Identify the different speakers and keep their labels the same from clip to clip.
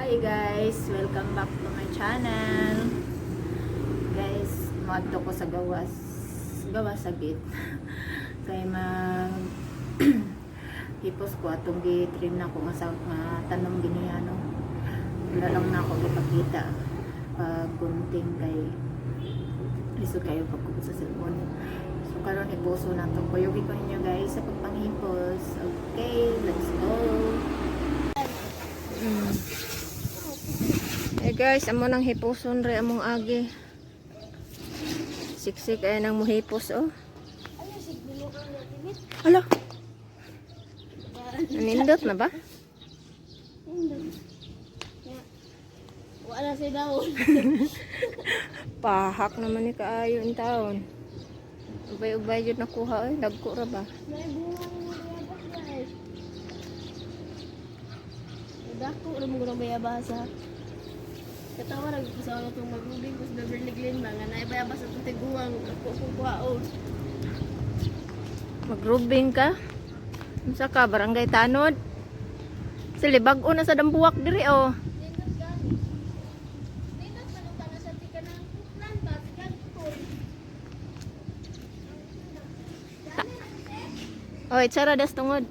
Speaker 1: Hi guys! Welcome back to my channel. Guys, moadto ko sa gawas. Gawas sa gate. Kay mag hipos ko atong gi-trim na ko nga sa nga tanom giniya, no. Wala lang na ako gipakita pag gunting kay lisod kayo pagkubot sa cellphone. So karon hiposo na to. Kuyugi ko ninyo, guys, sa pagpanghipos. Okay, let's go. Hey guys, amo nang hiposon re among agi. Siksik ay nang muhipos, oh. Hala. Nanindot na ba?
Speaker 2: Wala si daon.
Speaker 1: Pahak naman ni kaayo in taon. Ubay-ubay jud nakuha ay, dagko ra ba?
Speaker 2: May bunga ng bayabas, guys. Dako ra mo ng bayabasa. Katawa ra ko sa itong magrubing ko sa Beverly Glen ba nga naay bayabas atong tiguang ako kong kuhaon.
Speaker 1: Magrubing ka? Unsa ka, barangay tanod? Sili bag-o na sa dambuwak diri, oh.
Speaker 2: Nindot gani. Nindot man ang tanan sa tika ng putlan ba tika tol.
Speaker 1: Oy, tsara das tungod.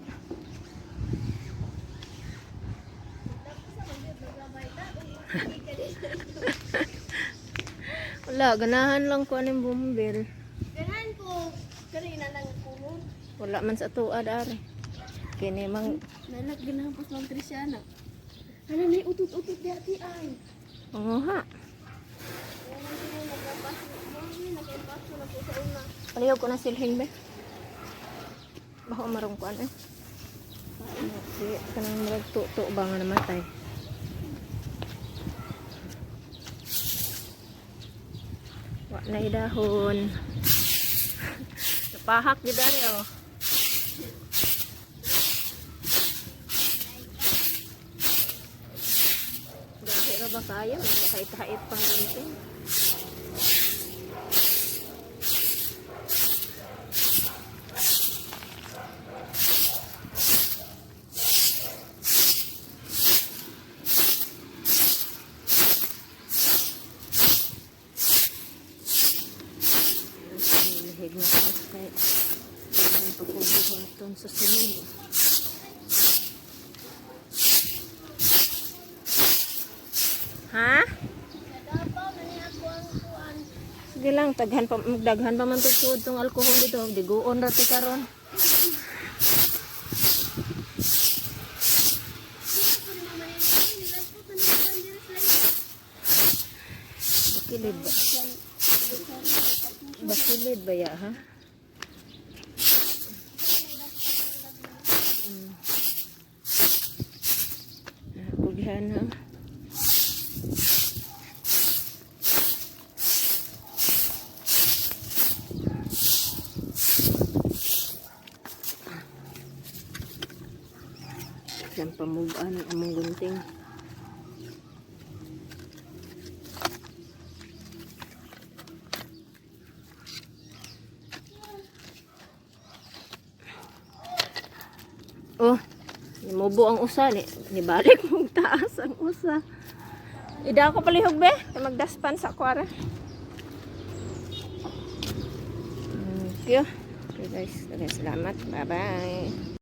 Speaker 1: Wala, ganahan lang ko aning bumbil.
Speaker 2: Ganahan ko kanina nang kulon.
Speaker 1: Wala man sa tuad ari. Kini mang
Speaker 2: Nanak ganahan po sa Ma'am Tricia. Ano ni utot-utot di ati ay.
Speaker 1: Manguha. Palihog ko na silhin be. Baho marong kuan eh. Di kanang murag tuto ba nga namatay. Wa na idahon. Napahak gid ari, oh. Gahi ra ba kayo? Kahit-hait pang gunting. Nilihig na ko kay daghan pa ko buhaton sa sunod. Ha? Sige lang, taghan pa, magdaghan pa man tugtod tong alkohol dito. Diguon ra ti karon. Bakilid ba? Bakilid ba ya, ha? Kugihan ha. Yan pamugaan ang among gunting. Oh, nimubo ang usa ni nibalik mong taas ang usa. Ida ko palihog be, kay magdaspan sa kwara. Thank you. Okay guys, okay, salamat. Bye-bye.